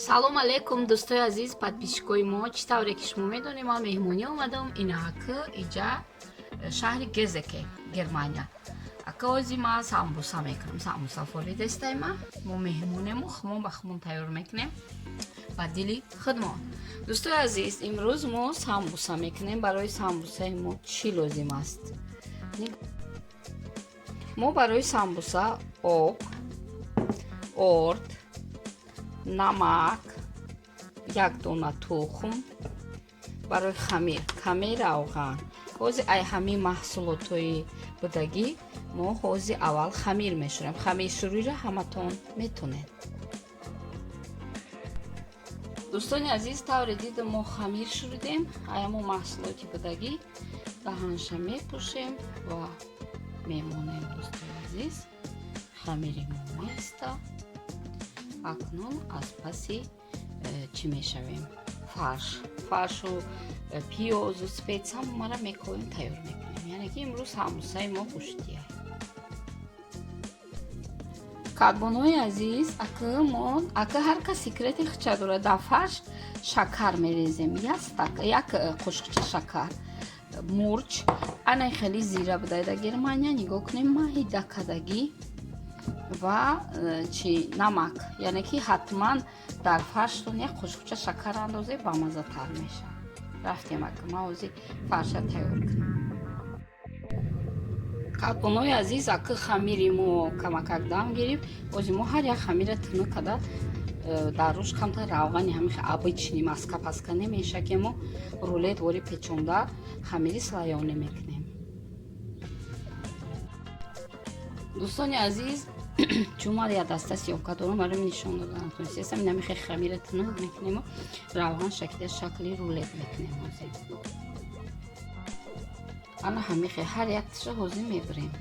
Салом алейкум, дӯстои азиз, подписчикои мо. Чӣ тавре ки шумо медонед, ман меҳмонӣ омадам инаак иҷа, шаҳри Гезеке, Германия. Ака, ози ман самбуса мекунам. Самбуса форидестай ма. Мо меҳмонему, хумон ба хумон тайёр мекунем ба дили худмон. Дӯстои азиз, имрӯз мо самбуса мекунем. Барои самбусаи мо чӣ лозим аст? Мо барои самбуса об, орд, намак, як дона тухм, барои хамир каме равған. Ҳози ай ҳамин маҳсулотҳои будагӣ мо ҳози аввал хамир мешӯрем. Хамиршӯриро ҳаматон метонед. Дӯстони азиз, тавре дидем, мо хамир шӯридем. Аямо маҳсулоти будагӣ даҳанша мепӯшем ва мемонем. Дӯстои азиз, хамири мо места. Акнун аз паси чӣ мешавем? Фарш, фаршу пиёзу спец ҳамаро мекоем, тайёр мекунем. Яъне ки имрӯз самбусаи мо гӯштия. Кадбонои азиз, ака мо, ака, ҳар кас секрети хича дорад. Дар фарш шакар мерезем, як қошуқча шакар, мурч, ана хеле зира будай дар Германия. Нигоҳ кунем, майда кадагӣ ва чи, намак. Яъне ки ҳатман дар фарштон як қошуқча шакар андозе, бамаззатар мешавад. Рафтем, ака, ман ҳозир фарша тайёр кунам. Кадбонои азиз, ака, хамири мо камакак дам гирифт. Ҳозир мо ҳар як хамира тунук када, дар рӯш камтар равғани ҳамихе обычный маска паска немешакему, рулет вори печонда, хамири слоёный мекунем. Дӯстони азиз, чун ман як даста съёмка дорам, барои нишон додан натонистам. Инамихе хамира тунук мекунему, равған шакида, шакли рулет мекунем. Ҳозир ана ҳамихе ҳар якташа ҳозир мебирем.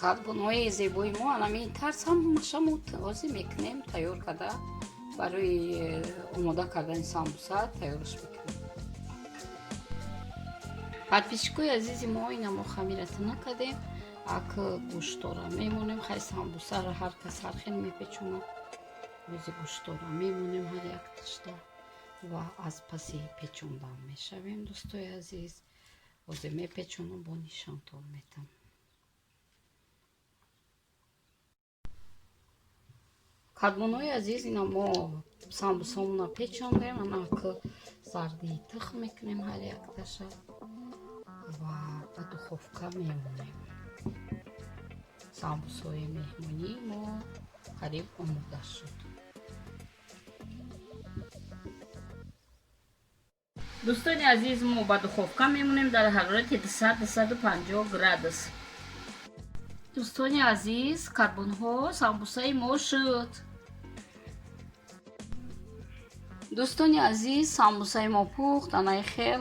Кадбонои зебои мо, анами тарз ҳамаша мо ҳозир мекунем, тайёр карда, барои омода кардани самбуса тайёраш мекунем. Подписчикои азизи мо, ина мо хамира тунук кардем. Ак гӯштора мемонем. Хай, самбусаро ҳар кас ҳар хел мепечонад. Ози гӯштора мемонем ҳар якташта ва аз паси печондан мешавем. Дӯстои азиз, ҳозир мепечонам, бо нишонтон метам. Кадбонои азиз, ина мо самбусамона печондем. Ана к зардии тухм мекунем ҳар якташа ва ба духовка мемонем. Самбусҳои меҳмонии мо қариб омода шуд. Дӯстони азиз, мо ба духовка мемонем дар ҳарорати 200-250 градус. Дӯстони азиз, кадбонҳо, самбусаи мо шуд. Дӯстони азиз, самбусаи мо пухт. Анаи хел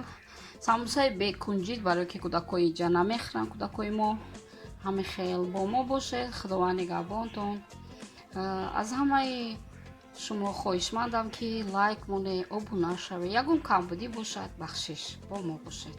самбусаи бекунҷид, барое ки кӯдакҳои иҷа намехӯранд. Кӯдакҳои мо ҳами хел. Бо мо бошед, Худованд нигаҳбонтон. Аз ҳамаи шумо хоҳишмандам, ки лайк монед, обуна шавед. Ягон камбудӣ бошад, бахшиш. Бо мо бошед.